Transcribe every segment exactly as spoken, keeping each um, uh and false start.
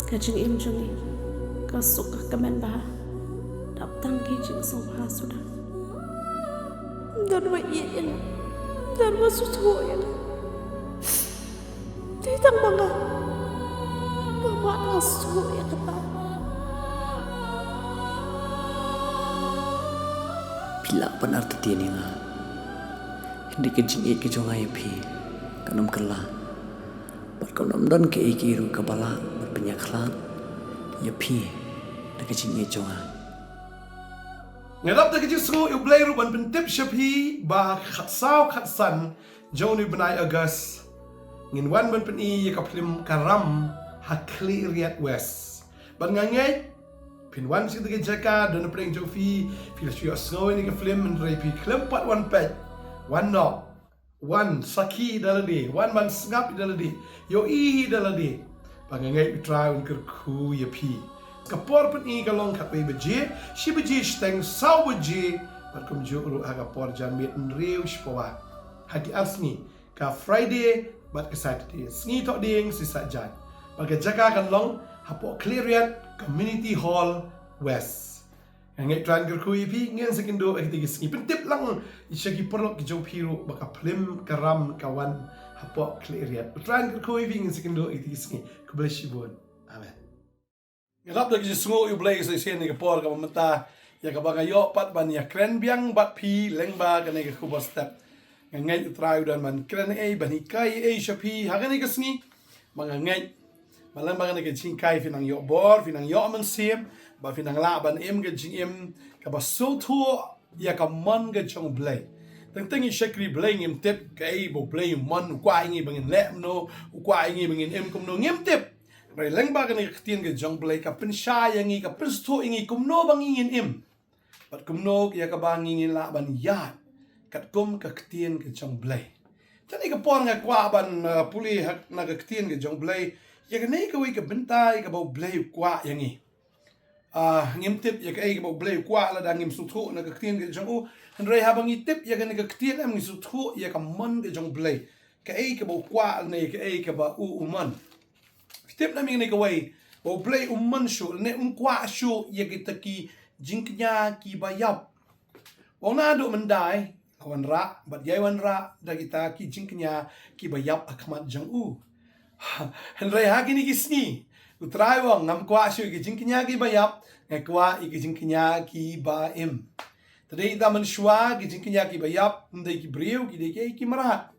Ka jingim jong ngi ka suk ka kmen bha dap tang ki jingsngewbha suda. Don ba ïeit ïa nga, don ba sngewthuh ïa nga. Te tang ba nga, ba nga sngewthuh ïa kata. Phi lah ban artatien ïa nga, hynrei ka jingïeit ka jong nga ïa phi kan ym kylla. Bad kam don kaei kaei ruh kaba lah ban pynïakhlad ïa phi da ka jingïeit jong nga. Nga dap da ka jingsngew ïa U Blei ruh ban pyntip sha phi ba khatsaw khatsan jong une u bnai August ngin wan ban pyni ïa ka phlim Ka Ram ha Khliehriat West. Bad nga ngeit phin wan sha kata ka jaka, don na pdeng jong phi, phi la shu ïohsngew ïa kane ka phlim, hynrei phi khlem pat wan peit, wan noh, wan sakhi da lade, wan ban sngap da lade, ïohi da lade. Ba nga ngeit U Trai un kyrkhu ïa phi. Ka por pyni ka long khatwei baje, shi baje shiteng, saw baje, bad kumjuh ruh ha ka por janmiet hynriew shi pawa. Ha ki ar sngi, ka Friday bad ka Saturday, sngi Thohdieng, Sisat Jaiñ. Bad ka jaka kan long hapoh Khliehriat Community Hall West. Nga ngeit U Trai un kyrkhu ïa phi, ngin sa ïakynduh ha kito ki sngi. Pyntip lang sha ki paralok ki jong phi ruh ba ka phlim Ka Ram ka wan hapoh Khliehriat. U Trai un kyrkhu ïa phi, ngin sa ïakynduh ha kito ki sngi. Khublei shibun. Amen. Nga dap da ka jingsngew ïa U Blei sa shisien ha kane ka por kaba mynta, ïa kaba nga ïoh pat ban ïakren biang bad phi lyngba kane ka khubor step. Nga ngeit U Trai u don ban kren ei, ban hikai ei sha phi ha kane ka sngi. Ba nga ngeit ba lyngba kane ka jinghikai phin nang ïoh bor, phin nang ïoh mynsiem, bad phin nang lah ban im ka jingim kaba sngewthuh ïa ka mon ka jong U Blei. Teng teng ngi shakri Blei ngim tip kaei ba U Blei u mon, u kwah ïa ngi ba ngin leh kumno, u kwah ïa ngi ba ngin im kumno, ngim tip. Hynrei lyngba kane ka ktien ka jong U Blei ka pynshai ïa ngi, ka pynsngewthuh ïa ngi kumno ba ngi ngin im, bad kumno ïa kaba ngi ngin lah ban ïaid katkum ka ktien ka jong U Blei. Te ha kane ka por nga kwah ban, uh, pule ha, na ka ktien ka jong U Blei ïa kane kawei ka bynta ïa kaba U Blei u kwah ïa ngi. Ah, ngim tip ïa kaei kaba U Blei u kwah lada ngim sngewthuh na ka ktien ka jong u. Hynrei haba ngi tip ïa kane ka ktien, em, ngi sngewthuh ïa ka mon ka jong U Blei, kaei kaba u kwah ne kaei kaba u, u mon. Phi tip na mynta kawei ba U Blei um mon shuh ne um kwah shuh ïa kita ki jingkñia kiba ïap. Ong naduh mynta la wanrah bad ïai wanrah da kita ki jingkñia kiba ïap ha khmat jong u. Hynrei ha kine ki sngi U Trai u ong, ngam kwah shuh ïa ki jingkñia kiba ïap, nga kwah ïa ki jingkñia kiba im. Te dei ta mynshuwa ki jingkñia kiba ïap ym dei ki briew, ki dei ki, ki mrad.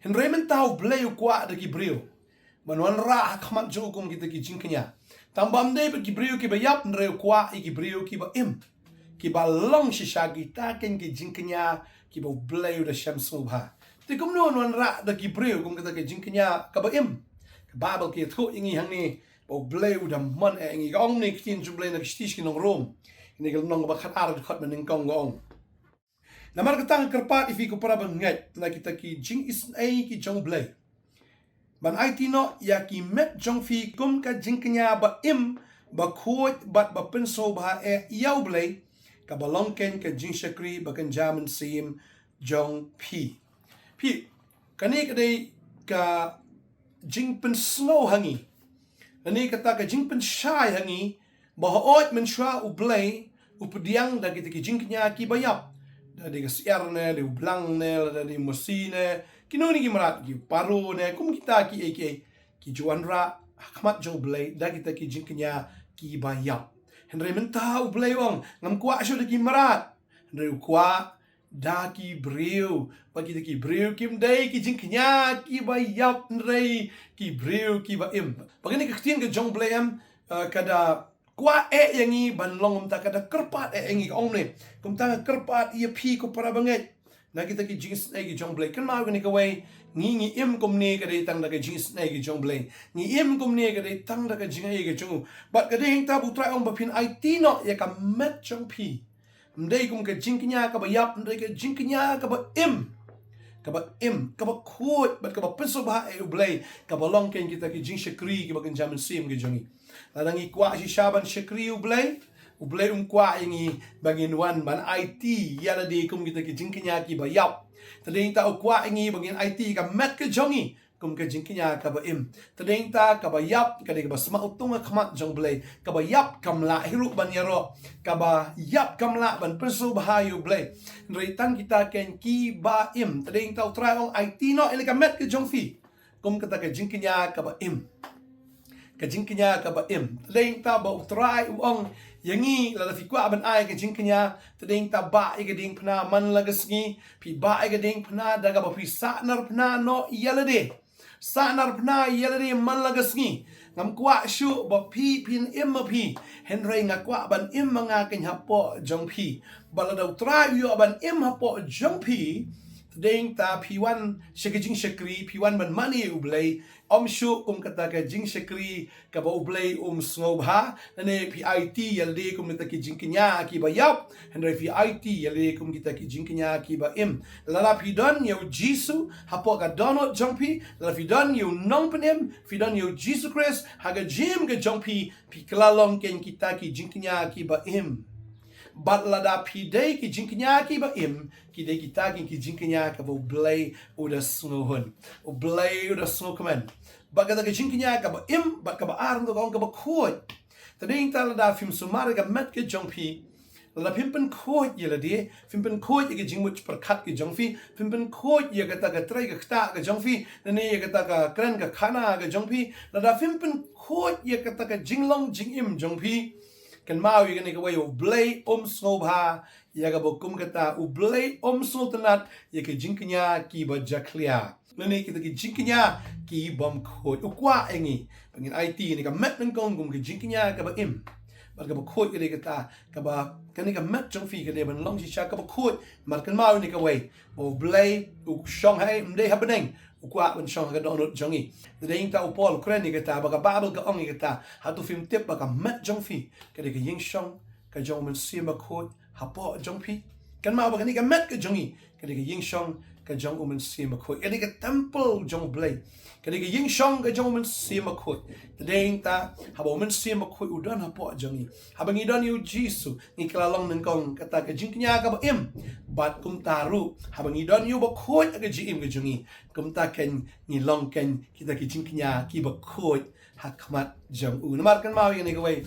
Hynrei mynta U Blei u kwah da ki briew ban wanrah ha khmat jong u kum kita ki jingkñia. Tang ba ym dei bad ki briew kiba ïap, hynrei u kwah ïa ki briew kiba im, kiba long shisha kita kein ki jingkñia kiba U Blei u da shem sngewbha. Te kumno un wanrah da ki briew kum kita ki jingkñia kaba im? Ka Baibl ka ïathuh ïa ngi hangne ba U Blei u da mon eh ïa ngi. Ka ong ne ka ktien jong U Blei na ka shithi sha ki nong Rom, kane ka lynnong kaba khatar, dkhot ba nyngkong, ka ong: Namar kata nga kyrpad ïa phi ko para bangeit na kita ki jingisynei ki jong U Blei, ban aiti noh ïa ki met jong phi kum ka jingkñia ba im, ba khuid bad ba pynsngewbha eh ïa U Blei, kaba long kein ka jingshakri bakynja mynsiem jong phi. Phi, kane ka dei ka jingpynsngew ha ngi, kane kata ka jingpynshai ha ngi, ba hooid mynshuwa U Blei u pdiang da kita ki jingkñia kiba ïap. Da dei ka syiar ne, da dei u blang ne, da dei u masi ne, kino kine ki mrad, ki paru ne, kum kita kiei kiei, ki ju wanrah ha khmat jong U Blei da kita ki jingkñia kiba ïap. Hynrei mynta U Blei u ong, ngam kwah shuh da ki mrad, hynrei u kwah da ki briew. Ba kita ki briew kim dei ki jingkñia kiba ïap, hynrei ki briew kiba im. Ba kane ka ktien ka jong U Blei, em, eh, ka da kwah eh ïa ngi ban long kumta, ka da kyrpad eh ïa ngi. Ka ong ne, kumta nga kyrpad ïa phi ko para bangeit na kita ki jingisynei ki jong U Blei. Kynmaw kane kawei, ngi, ngi im kumne ka dei tang da ka jingisynei ki jong U Blei. Ngi im kumne ka dei tang da ka jingai ka jong u. Bad ka dei hangta ba U Trai u ong ba phin aiti noh ïa ka met jong phi, ym dei kum ka jingkñia kaba ïap, hynrei ka jingkñia kaba im, kaba im, kaba khuid bad kaba pynsngewbha eh U Blei, kaba long kein kita ki jingshakri kiba kynja mynsiem ki jong ngi. Lada ngi kwah shisha ban shakri U Blei, U Blei um kwah ïa ngi ba ngin wan ban aiti ïa lade kum kita ki jingkñia kiba ïap. Te dei hangta u kwah ïa ngi ba ngin aiti ïa ka met ka jong ngi kum ka jingkñia kaba im. Tdeng ta kaba ïap ka dei kaba sma utung ha khmat jong Blei. Kaba ïap kam lah hi ruh ban ïaroh. Kaba ïap kam lah ban pynsngewbha ïa u Blei. Hynrei tang kita kein kiba im. Tdeng ta u Trai ong aiti noh ïa la ka met ka jong phi kum kata ka jingkñia kaba im. Ka jingkñia kaba im. Tdeng ta ba u Trai u ong ïa ngi lada phi kwah ban ai ka jingkñia. Tdeng ta bah ïa ka diengphna man la ka sngi. Phi bah ïa ka diengphna da kaba phi sahnarphna noh ïa lade. Sahnarphna ïa lade man la ka sngi. Ngam kwah shuh ba phi phin im ma phi. Hynrei nga kwah ban im ma nga kein hapoh jong phi. Bad lada u Trai u ïoh ban im hapoh jong phi. Tdeng ta phi wan sha ka jingshakri, phi wan ban mane u Blei. Ym shuh kum kata ka jingshakri kaba u Blei um sngewbha. Lane phi aiti ïa lade kum kita ki jingkñia kiba ïap. Hynrei phi aiti ïa lade kum kita ki jingkñia kiba im. Lada phi don ïa u Jisu hapoh ka dohnud jong phi. Lada phi don ïa u Nongpynim, phi don ïa u Jisu Khrist ha ka jingim ka jong phi. Phi kylla long kein kita ki jingkñia kiba im. Bad lada phi dei ki jingkñia kiba im, ki dei kita ki, ki jingkñia kaba u Blei u da sngewhun. U Blei u da sngewkmen. Bad kata ka jingkñia kaba im, bad kaba ar, kaba ong kaba khuid. Tdeng ta lada phim sumar ïa ka met ka jong phi. Lada phim pynkhuid ïa lade, phim pynkhuid ïa ka jingmut pyrkhat ka jong phi, phim pynkhuid ïa kata ka trei ka ktah ka jong phi, lane ïa kata ka kren ka khana ka jong phi, lada phim pynkhuid ïa kata ka jinglong jingim jong phi. Kynmaw ïa kane kawei, u Blei um sngewbha ïa kaba kum kata, u Blei um sngewtynnat ïa ka jingkñia kiba jakhlia. Lane kita ki jingkñia ki bym khuid. U kwah ïa ngi ba ngin aiti ïa kane ka met nyngkong kum ka jingkñia kaba im. Bad kaba khuid ka dei kata, kaba kane ka met jong phi ka dei ban long shisha kaba khuid. Namar kynmaw ïa kane kawei, ba u Blei u shong ha ei, ym dei ha bneng. U kwah ban shong ha ka dohnud jong ngi. Tdeng ta u Paul u kren ïa kata, ba ka Baibl ka ong ïa kata. Hato phim tip ba ka met jong phi ka dei ka ïingshong ka jong u Mynsiem Bakhuid hapoh jong phi? Kynmaw ba kane ka met ka jong ngi ka dei ka ïingshong ka jong u Mynsiem Bakhuid. Ka dei ka temple jong u Blei. Ka dei ka ïingshong ka jong u Mynsiem Bakhuid. Tdeng ta haba u Mynsiem Bakhuid u don hapoh jong ngi, haba ngi don ïa u Jisu, ngi kylla long nyngkong kata ka jingkñia kaba im. Bad kumta ruh haba ngi don ïa u Bakhuid ha ka jingim ka jong ngi, kumta kein ngi long kein kita ki jingkñia kiba khuid ha khmat jong u. Namar kynmaw ïa kane kawei,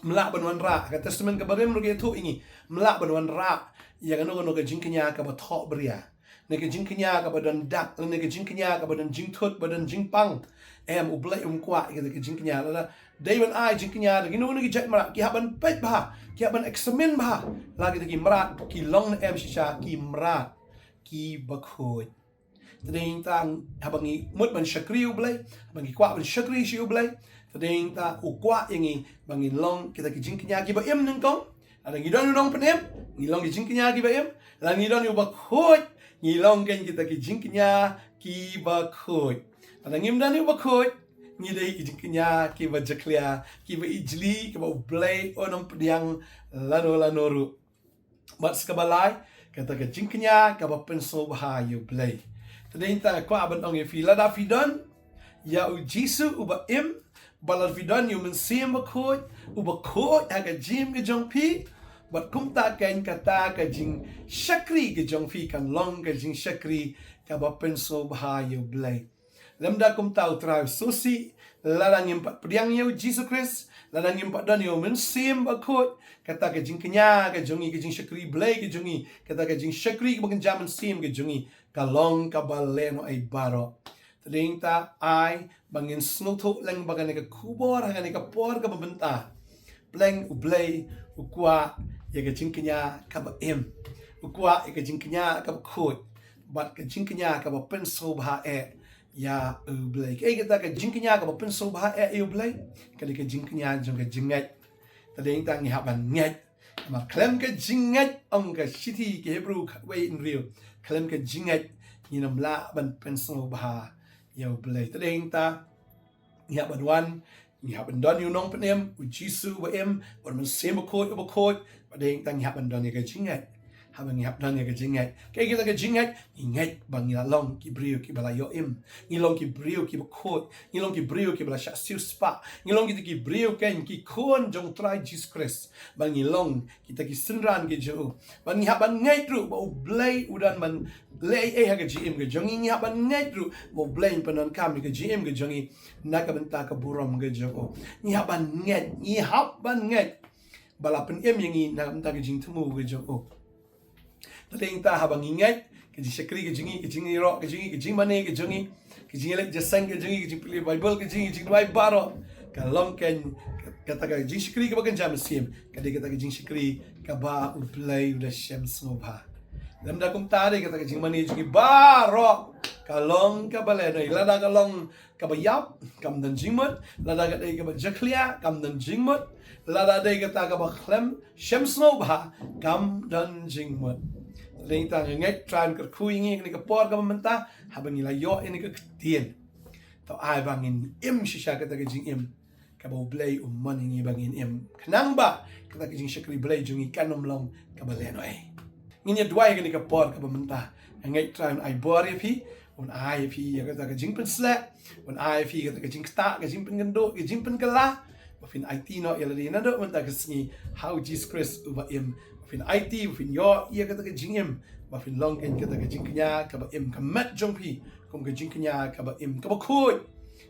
ym lah ban wanrah, ka Testament kaba Rim ruh ka ïathuh ïa ngi, ym lah ban wanrah ïa kano kano ka jingkñia kaba thohbria, ne ka jingkñia kaba don dak, ne ka jingkñia kaba don jingthut ba don jingpang. Em, u Blei um kwah ïa kata ka jingkñia. Lada dei ban ai jingkñia da kino kino ki jait mrad, ki hap ban peit bha, ki hap ban examine bha la kita ki mrad ki long ne em shisha ki mrad kiba khuid. Tdeng ta haba ngi mut ban shakri u Blei, haba ngi kwah ban shakri sha u Blei, tdeng ta u kwah ïa ngi ba ngin long kita ki jingkñia kiba im nyngkong. Lada ngi don u Nongpynim, ngi long ki jingkñia kiba im. Lada ngi don u Bakhuid, ngi long kein kita ki jingkñia kiba khuid. Lada ngim don u Bakhuid, ngi dei ki jingkñia kiba jakhlia, kiba ijli, kiba u Blei un ym pdiang lano lano ruh. Bad sa kaba lai, kata ka jingkñia kaba pynsngewbha ïa u Blei. Tdeng ta kwah ban ong ïa phi, lada phi don ïa u Jisu uba im, bad lada phi don ïa u Mynsiem Bakhuid uba khuid ha ka jingim ka jong phi, bad kumta kein kata ka jingshakri ka jong phi kan long ka jingshakri kaba pynsngewbha ïa u Blei. Lymda kumta u Trai u sngewsih, lada ngim pat pdiang ïa u Jisu Khrist, lada ngim pat don ïa u Mynsiem Bakhuid, kata ka jingkñia ka jong ngi, ka jingshakri Blei ka jong ngi, kata ka jingshakri kaba kynja mynsiem ka jong ngi ka long kaba lehnohei baroh. Tdeng ta ai ba ngin sngewthuh lem ba kane ka khubor ha kane ka por kaba mynta. Pleng u Blei u kwah ïa ka jingkñia kaba im. U kwah ïa ka jingkñia kaba khuid. Bad ka jingkñia kaba pynsngewbha eh ïa u Blei. Kaei kata ka jingkñia kaba pynsngewbha eh ïa u Blei? Ka dei ka jingkñia jong ka jingngeit. Tdeng ta ngi hap ban ngeit. Namar khlem ka jingngeit, ong ka shithi ki Hebru khatwei hynriew, khlem ka jingngeit ngin ym lah ban pynsngewbha ïa u Blei. Tdeng ta ngi hap ban wan, ngi hap ban don ïa u Nongpynim, u Jisu uba im, bad u Mynsiem Bakhuid uba khuid, bad tdeng ta ngi hap ban don ïa ka jingngeit. Haba ngi hap don ïa ka jingngeit. Kaei kata ka jingngeit? Ngi ngeit ba ngi la long ki briew kiba la ïoh im. Ngi long ki briew kiba khuid. Ngi long ki briew kiba la shah siewspah. Ngi long kita ki briew kein ki khun jong Trai Jisu Khrist. Ba ngi long kita ki synran ki jong u. Ba ngi hap ban ngeit ruh ba U Blei u don ban leh ei ei ha ka jingim ka jong ngi. Ngi hap ban ngeit ruh ba U Blei un pyndonkam ïa ka jingim ka jong ngi na ka bynta ka burom ka jong u. Ngi hap ban ngeit, ngi hap ban ngeit ba la pynim ïa ngi na ka bynta ka jingthmu ka jong u. Te dei nangta haba ngi ngeit, ka jingshakri ka jong ngi, ka jingïaroh ka jong ngi, ka jingmane ka jong ngi, ka jingïaleit jingïaseng ka jong ngi, ka jingpule Baibl ka jong ngi, ka jingduwai baroh ka long kein kata ka jingshakri kaba kynja mynsiem, ka dei kata ka jingshakri kaba U Blei u da shem sngewbha. Lymda kumta dei kata ka jingmane jong ngi baroh ka long kaba lehnoh. Lada ka long kaba ïap, kam don jingmut. Lada ka dei kaba jakhlia, kam don jingmut. Lada dei kata kaba khlem shem sngewbha, kam don jingmut. Te dei nangta nga ngeit Trai un kyrkhu ïa ngi ha kane ka por kaba mynta, haba ngi la ïoh ïa kane ka ktien. To ai ba ngin im shisha kata ka jingim kaba U Blei u mon ïa ngi ba ngin im. Khnang ba kata ka jingshakri Blei jong ngi kan ym long kaba lehnoh ei. Ngin ïa duwai ha kane ka por kaba mynta. Nga ngeit Trai un ai bor ïa phi, un ai ïa phi ïa kata ka jingpynsleh, un ai ïa phi kata ka jingktah, ka jingpynkynduh, ka jingpynkylla. Ba phin aiti noh ïa lade naduh mynta ka sngi ha U Jisu Khrist uba im. Ba phin aiti, ba phin ïoh ïa kata ka jingim. Ba phin long kein kata ka jingkñia kaba im, ka met jong phi kum ka jingkñia kaba im, kaba khuid,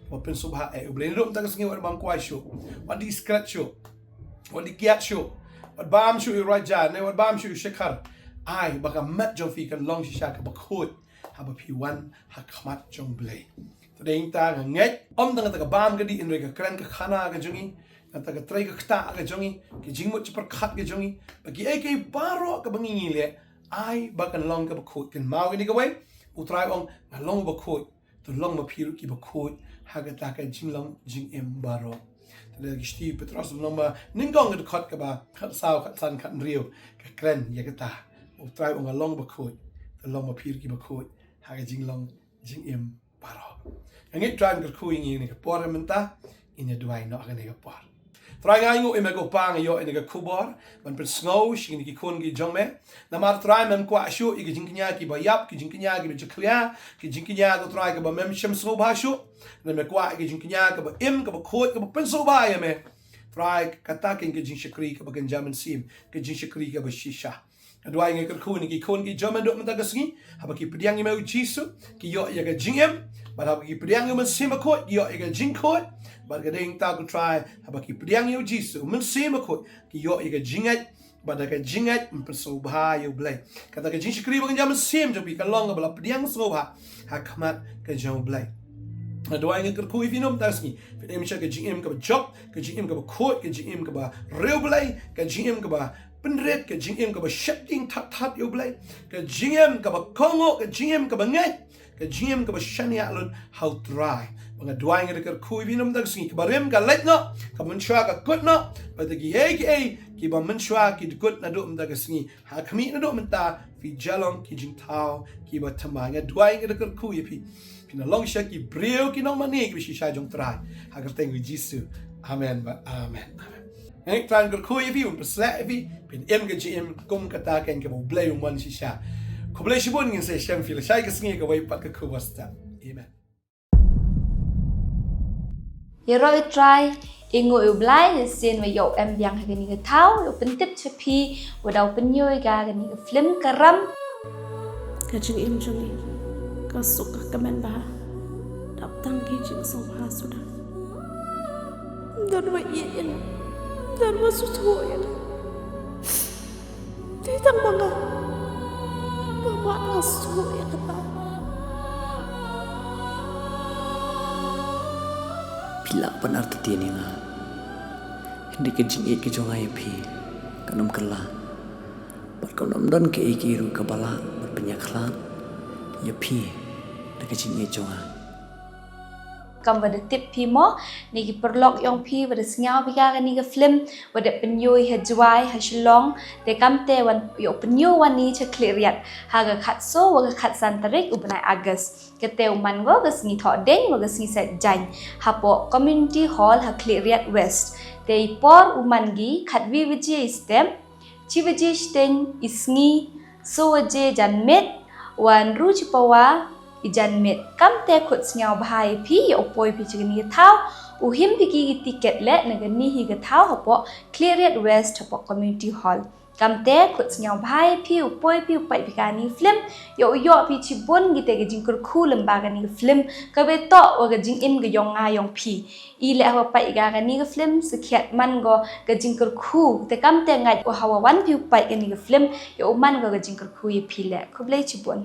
kaba pynsngewbha ïa U Blei. Naduh mynta ka sngi wat bam kwai shuh, wat dih sikret shuh, wat dih kiad shuh, wat bam shuh ïa u raja ne wat bam shuh ïa u shikhar. Ai ba ka met jong phi kan long shisha kaba khuid haba phi wan ha khmat jong U Blei. Te dei nangta nga ngeit, ym tang kata ka bam ka dih, hynrei ka kren ka khana ka jong ngi, kata ka trei ka ktah ka jong ngi, ka jingmut jingpyrkhat ka jong ngi, ba kiei kiei baroh kaba ngi ngi leh, ai ba kan long kaba khuid. Kynmaw kane kawei, U Trai u ong, nga long uba khuid. To long ma phi ruh kiba khuid ha kata ka jinglong jingim baroh. Te da ki shithi Petros lynnong ba nyngkong, ka dkhot kaba khatsaw, khatsan, khathynriew ka kren ïa kata. U Trai u ong nga long ba khuid. To long ma phi ruh kiba khuid ha ka jinglong jingim baroh. Nga ngeit Trai un kyrkhu ïa ngi ha kane ka por mynta. Ngin ïa duwai noh ha kane ka por. Trai, nga ainguh ïa me ko Pa, nga ïoh ïa kane ka khubor ban pynsngew sha kine ki khun ki jong me. Namar Trai, mem kwah shuh ïa ki jingkñia kiba ïap, ki jingkñia kiba jakhlia, ki jingkñia, ko Trai, kaba mem shem sngewbha shuh. Hynrei me kwah ïa ki jingkñia kaba im, kaba khuid, kaba pynsngewbha ïa me. Trai, kata kein ka jingshakri kaba kynja mynsiem, ka jingshakri kaba shisha. Nga duwai, nga kyrkhu ïa ki khun ki jong me naduh mynta ka sngi, haba ki pdiang ïa me U Jisu, ki ïoh ïa ka jingim. Bad haba ki pdiang ïa U Mynsiem Bakhuid, ki ïoh ïa ka jingkhuid. Bad ka dei nangta, ko Trai, haba ki pdiang ïa U Jisu, U Mynsiem Bakhuid, ki ïoh ïa ka jingngeit. Bad da ka jingngeit, yn pynsngewbha ïa U Blei. Kata ka jingshakri ba kynja mynsiem jong phi kan long kaba la pdiang sngewbha ha khmat ka jong U Blei. Nga duwai, nga kyrkhu ïa phi naduh mynta ka sngi, phin ai ïa me ka jingim kaba jop, ka jingim kaba khuid, ka jingim kaba riewblei, ka jingim kaba pynrit, ka jingim kaba sheptieng thad thad ïa U Blei, ka jingim kaba kohnguh, ka jingim kaba ngeit, ka jingim kaba shaniah lut ha U Trai. Ba nga duwai, nga da kyrkhu ïa phi naduh mynta ka sngi, kaba rim ka leit noh, kaba mynshuwa ka kut noh. Bad kiei kiei kiba mynshuwa ki dkut naduh mynta ka sngi, ha khmih naduh mynta, phi jia long ki jingthaw kiba thymmai. Nga duwai, nga da kyrkhu ïa phi, phin long shisha ki briew ki nongmane kiba shisha jong U Trai. Ha ka kyrteng U Jisu. Amen bad amen. Amen. Nga ngeit Trai un kyrkhu ïa phi, un pynshlur ïa phi, phin im ka jingim kum kata kein kaba U Blei u mon shisha. Khublei shibun, ngin sa ïashem phi lashai ka sngi ha kawei pat ka khubor step. Amen. Ïaroh ïa U Trai, ïa ngi U Blei, ïa sien ba ïoh em biang ha kane ka thaw, ïoh pyntip sha phi, ba u dei u pynïoh ïa ka kane ka film Ka Ram. Ka jingim jong ngi ka suk ka kmen bha, dap tang ki jingsngewbha suda. Don ba ïeit ïa nga, don ba sngewthuh ïa nga. Te tang ma nga ba mad nga sngewthuh ïa kata. Phi lah ban artatien ïa nga, hynrei ka jingïeit ka jong nga ïa phi kan ym kylla. Bad kan ym don kaei kaei ruh kaba lah ban pynïakhlad ïa phi da ka jingïeit jong nga. Kumba da tip phi mo, ne ki paralok jong phi ba da sngew phi ïa kane ka film, ba da pynïoh ha Jowai, ha Shillong, te kam te wan ïoh pynïoh wan ïa sha Khliehriat ha ka khatsaw wa ka khatsan tarik u bnai August. Kate u man ko ka sngi Thohdieng wa ka sngi Saitjaiñ hapoh Community Hall ha Khliehriat West. Te i por u man ki khatwi baje i step, shi baje shiteng i sngi, So waje janmiet, wan ru chi pawa i janmiet. Kamte khut sngewbha ïa phi ïa u poi phi chi kani ka thaw, u him phi ki tiket leh na kani hi ka thaw hapoh Khliehriat West hapoh Community Hall. Kamte khut sngewbha ïa phi u poi phi u peit phi kani film, ïa u ïoh phi chibun kita ka jingkyrkhu lyngba kani ka film, kaba ïatoh wa ka jingim ka yong nga yong phi. I leh hawa peit ka kani ka film, sakhiat man ko ka jingkyrkhu, te kamte ngait u hawa wan phi u peit kani ka film, ïa u man ko ka jingkyrkhu ïa phi leh. Khublei chibun.